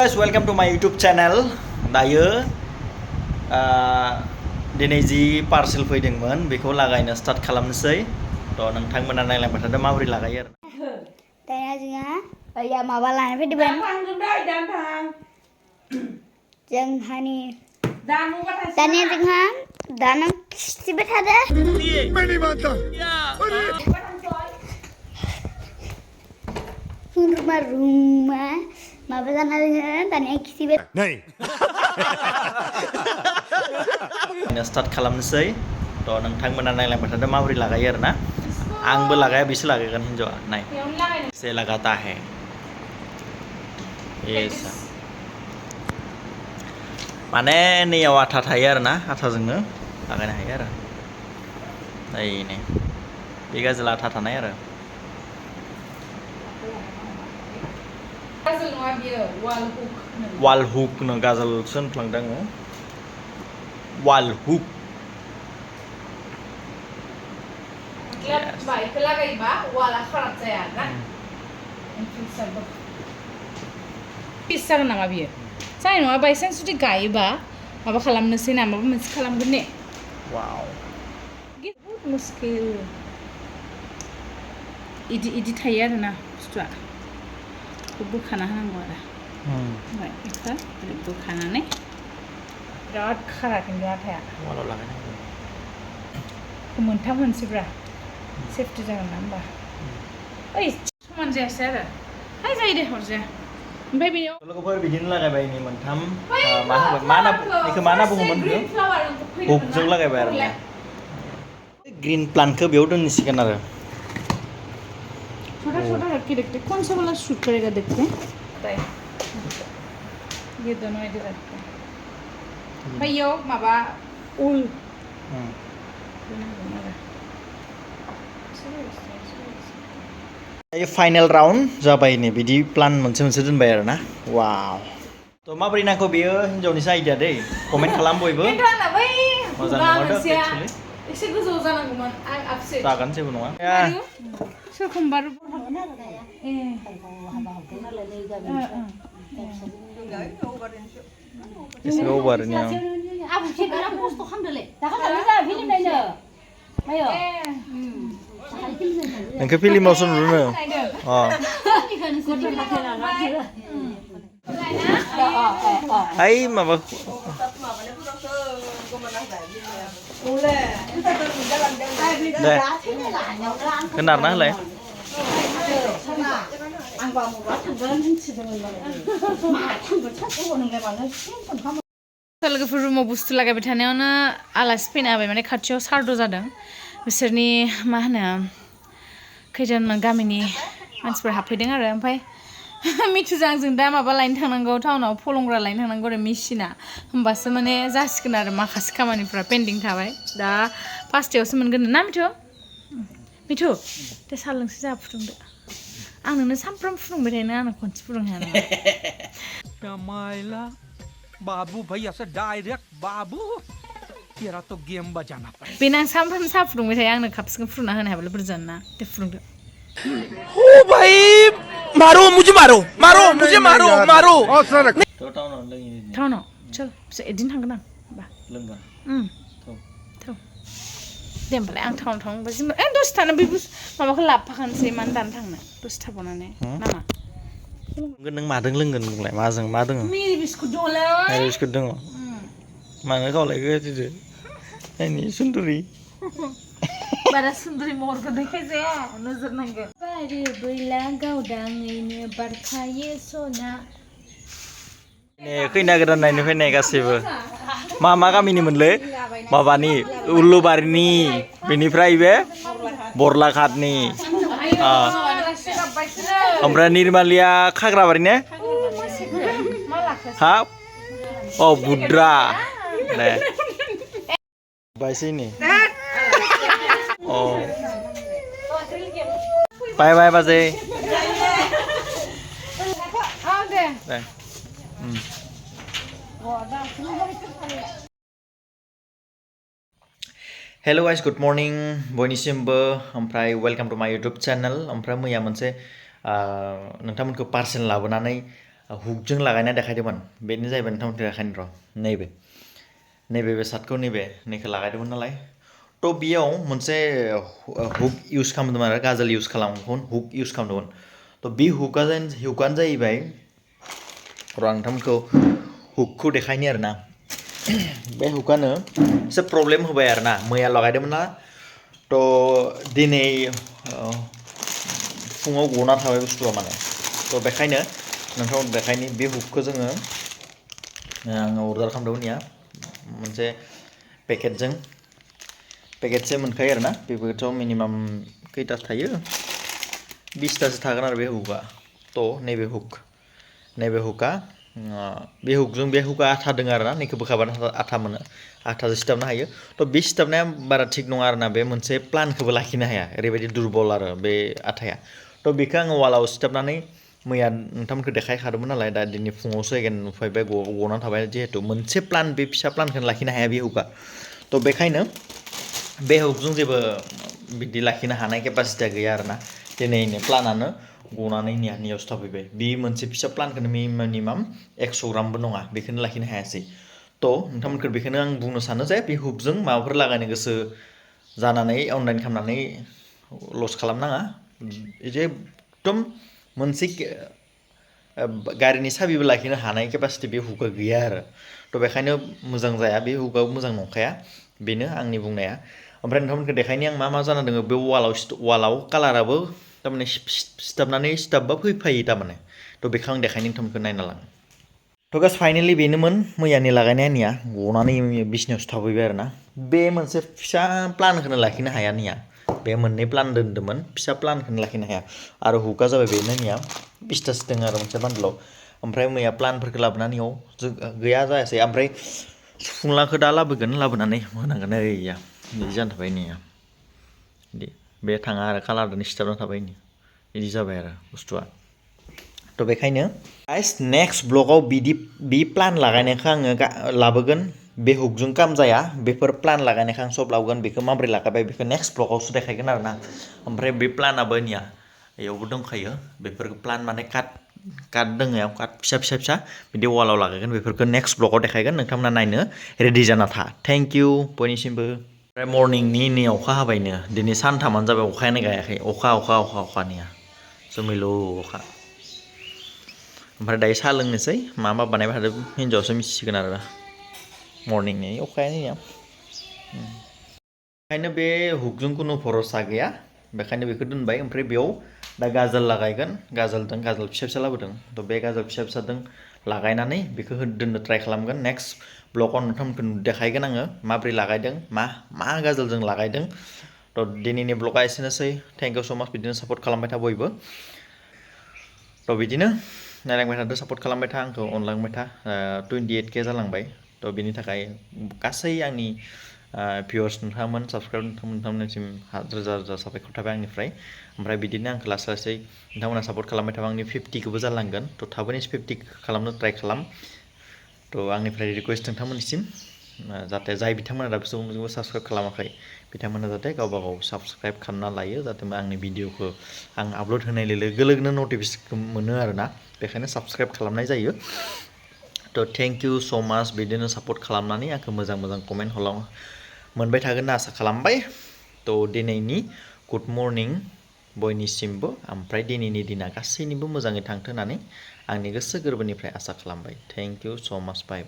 Guys, welcome to my YouTube channel. दायो दिनै जि parcel फैदोंमोन बेखौ लागायनो स्टार्ट खालामनोसै थ' नोंथांमोना नायलांबाय थादो माबोरै लागायो आरो दानिया जोंहा या माबा लानानै फैदोंमोन जोंहानि दानिया जोंहा दाना खिथिबाय थादो रुमा माबा जाना दोङो दानिया खिथिबाय स्टार्ट खालामनोसै थ' नोंथांमोना नायलांबाय थादो माबोरै लागायो आरो ना आंबो लागाया बिसोर लागायगोन हिन्जावा नाय से लगाता है ऐसा माने नैयाव आथा थायो आरो ना आथाजोंनो लागायनो हायो आरो नै बे गाजोला आथा थानाय आरो वाल हुक नो गाजोलसो होनफ्लांदों आङो वाल हुक baik lagi ba wala kharap jaya na bisa nama biyo saya nunggu by sense sudah gaya ba apa खालामनोसै ना माबा मोनसे खालामगोन ने wow बहुत मुश्किल इदि थायो आरो ना बुस्थुआ बोखाना होनांगौ आरो ओमफ्राय बेखौ बोखानानै बिराद खारा खिन्थु आथाया वालाव लागायनांगौ मोनथाम होनसैब्रा सेफ्टि जागोन ना होमबा ओइ समान जायासै आरो हाय जायो दे हरजाया ओमफ्राय बेयाव लोगोफोर बिदिनो लागायबाय नै मोनथाम मा होनगोन बेखौ मा बुङोमोन हुकजों लागायबाय आरो ग्रीन प्लान्टखौ बेयाव दोनसिगोन आरो छोटा छोटा रख के देखते कौन सा वाला शूट करेगा देखते हैं ये दोनों इधर रखते हैं भाई यो माबा उल ये फाइनल राउन्ड जाबाय नै बिदि प्लान मोनसे दोनबाय आरो ना वाव थ' माबोरै नांगौ बेयो हिन्जावनिसो आइडिया दै कमेन्ट खालाम बयबो मोजां नङादो एक्चुअली एसे गोजौ जानांगौमोन आं आपसे जागोन जेबो नङा सोरखौमबार एसे ओभारनि नोंखौ फिल्मावसो नुदों ओइ माबा दे खोनारना होलाय लोगोफोर रुमाव बुस्थु लागायबाय थानायावनो आलासि फैनो हाबाय माने खाथियाव सारद' जादों बिसोरनि मा होनो खैजोन गामिनि मानसिफोर हाबफैदों आरो ओमफ्राय मिथुजों आंजों दा माबा लायनो थांनांगौ टाउनाव फलंग्रा लायनो थांनांगौ आरो मेसिना होमबासो माने जासिगोन आरो माखासे खामानिफ्रा पेन्डिं थाबाय दा 5टायावसो मोनगोन ना मिथु दे साहा लोंसै जाहा फुदुंदो आं नोंनो सामफ्राम फुदुंबाय थायो आंनो खनसे फुदुंनो हाया बाबू भाई ऐसा डायरेक्ट बाबू तेरा तो गेम बजाना पड़ेगा बेना सामफ्राम साहा फुदुंबाय थायो आंनो कापसेखौ फुदुंना होनो हायाब्ला बुरजा ना दे फुदुंदो ओ भाई मारो मुझे मारो टाउनाव चल एदिन थांगोन आं बा लोंगोन थौ दे होमबालाय आं टाउनाव थांबा जिमो दसे थाना बे माबाखौ लाबोफाखानोसै मानो दानो थांनो दसे थाबावनानै नामा नों मादों लोंगोन नोंलाय माजों मा दङ मेरि बिस्कुट दङलै मेरि बिस्कुट दङ मानो गावलायखो दिदो आंनि सुन्दुरि बारा सुन्दुरि महरखौ देखायजाया नोजोर नांगोन बारो बैला गावदाङैनो बारखायो सना खैना गोदान नायनो फैनाय गासैबो मा गामिनिमोनलै माबानि उलुबारिनि बेनिफ्राय बे बरलाघाटनि ओमफ्राय निर्मालिया खाग्राबारि ने हा अ बुद्रा दे बायसै नि अ बाय बाजै दे हेलो गाइस गुड मर्निं बयनिसिमबो ओमफ्राय वेलकाम टू माय यूट्यूब चैनल ओमफ्राय मैया मोनसे नोंथांमोनखौ पार्सेल लाबोनानै हुकजों लागायना देखायदोंमोन बेनो जाहैबाय नोंथांमोन देखायनो र' नैबे बेसादखौ नैखौ लागायदोंमोन नालाय थ' बेयाव मोनसे हुक इउज खालामदोंमोन आरो गाजोल इउज खालामोमोन हुक इउज खालामदोंमोन थ' बे हुकानो जाहैबाय र' आं नोंथांमोनखौ हुकखौ देखायनि आरो ना बे हुकानो एसे प्रब्लेम होबाय आरो ना मैया लागायदोंमोन ना थ' दिनै फुङाव गना थाबाय बुस्थुआ माने थ' बेखायनो नोंथांमोन देखायनि बे हुकखौ जोङो आङो अर्डार खालामदोंमोन या मोनसे पेकेटसे मोनखायो आरो ना बेबोथ' मिनिमाम खैथासो थायो 20तासो थागोन आरो बे हुकआ थ' नैबे हुकआ बे हुकआ आथा दङ आरो ना नैखौ बोखाबानो आथा मोनो आथाजों सिथाबनो हायो थ' बे सिथाबनाया बारा थिग नङा आरो ना बे मोनसे प्लानखौबो लाखिनो हाया ओरैबायदि दुरबल आरो बे आथाया थ' बेखौ आङो वालाव सिथाबनानै मैया नोंथांमोनखौ देखायखादोंमोन नालाय दा दिनै फुङावसो एगेन नुफैबाय गना थाबाय जिहेतु मोनसे प्लान बे फिसा प्लानखौनो लाखिनो हाया बे हुकआ थ' बेखायनो बे हुकजों जेबो बिदि लाखिनो हानाय केपासिटिया गैया आरो ना दिनैनि प्लानानो गनानै नियाव सिथाबफैबाय बे मोनसे फिसा प्लानखौनो मिनिमाम 100 ग्रामबो नङा बेखौनो लाखिनो हायासै थ' नोंथांमोनखौ बेखौनो आं बुंनो सानो जे बे हुकजों माबाफोर लागायनो गोसो जानानै अनलाइन खालामनानै लस खालामनाङा एकदम मोनसे गारिनि साबिबो लाखिनो हानाय केपासिटि बे हुकआ गैया आरो थ' बेखायनो मोजां जाया बे हुकआबो मोजां नंखाया बेनो आंनि बुंनाया ओमफ्राय नोंथांमोनखौ देखायनि आं मा जाना दङ बे वालाव कालाराबो थारमाने सिथाबबा फैफायो थारमाने थ' बेखौ आं देखायनि नोंथांमोनखौ नायना लां थ' गास फाइनेलि बेनोमोन मैयानि लागायनाया निया गनानै बिसिनायावसो थाबैबाय आरो ना बे मोनसे फिसा प्लानखौनो लाखिनो हाया निया बे मोननै प्लान दोन्दोंमोन फिसा प्लानखौनो लाखिनो हाया आरो हुकआ जाबाय बेनो निया 20तासो दङ आरो मोनसे बान्दोलाव ओमफ्राय मैया प्लानफोरखौ लाबोनानैयाव गैया जायासै ओमफ्राय सुफुंलाखौ दा लाबोनानै होनांगोन ओइया बिदि जाना थाबाय निया बे थाङा आरो कालारजोंनो सिथाबना थाबाय बिदि जाबाय आरो बुस्थुआ थ' बेखायनो गाइस नेक्स्ट ब्लगाव बे प्लान लागायनायखौ आङो लाबोगोन बे हुकजों काम जाया बेफोर प्लान लागायनायखौ आं सब लाबोगोन बेखौ माबोरै लागायबाय बेखौ नेक्स्ट ब्लगावसो देखायगोन आरो ना ओमफ्राय बे प्लानाबो निया बेयावबो दंखायो बेफोर प्लान माने काट दङ काट फिसा बिदि वालाव लागायगोन बेफोरखौ नेक्स्ट ब्लगाव देखायगोन नोंथांमोना नायनो रेडि जाना था थेंक इउ बयनिसिमबो ओमफ्राय मर्निंनि नै अखा हाबायनो दिनै सानथामानो जाबाय अखायानो गायाखै अखानिया जोमैल' अखा ओमफ्राय दायो साहा लोंनोसै मा बानायबाय थादों हिन्जावसो मिथिसिगोन आरो मर्निंनि अखायानो गैया ओंखायनो बे हुकजों खुनु भरसा गैया बेखायनो बेखौ दोनबाय ओमफ्राय बेयाव दा गाजोल लागायगोन गाजोल फिसा लाबोदों थ' बे गाजोल फिसाजों लागायनानै बेखौ दोननो ट्राइ खालामगोन नेक्स्ट ब्लगाव नोंथांमोनखौ देखायगोन आङो माबोरै लागायदों मा गाजोलजों लागायदों थ' दिनैनि ब्लगा एसेनोसै थेंक इउ स' माच बिदिनो सापर्ट खालामबाय था बयबो थ' बिदिनो नायलांबाय थादो सापर्ट खालामबाय था आंखौ अनलांबाय था 28K जालांबाय थ' बिनि थाखाय गासै आंनि भिउअर्स नोंथांमोन साबसक्राइब नोंथांमोननिसिम रोजा साबायखर थाबाय आंनिफ्राय ओमफ्राय बिदिनो आंखौ लासै नोंथांमोना सापर्ट खालामबाय थाबा आंनि 50खौबो जालांगोन थ' थाबैनो 50 खालामनो ट्राइ खालाम थ' आंनिफ्राय रिकुवेस्ट नोंथांमोननिसिम जाहाथे जाय बिथांमोना दाबो साबसक्राइब खालामाखै बिथांमोना जाहाथे गावबा गाव साबसक्राइब खालामना लायो जाहाथे आंनि भिडिअखौ आं आपल'ड होनाय लोगो लोगोनो नटिफिकेसन मोनो आरोना बेखायनो साबसक्राइब खालामनाय जायो थ' थेंक इउ स' माच बिदिनो सापर्ट खालामनानै आंखौ मोजां कमेन्ट मोनबाय थागोन होनना आसा खालामबाय थ' दिनैनि गुड मर्निं बयनिसिमबो ओमफ्राय दिनैनि दिना गासैनिबो मोजाङै थांथों होननानै आंनि गोसो गोरबोनिफ्राय आसा खालामबाय थेंक इउ स' माच बाय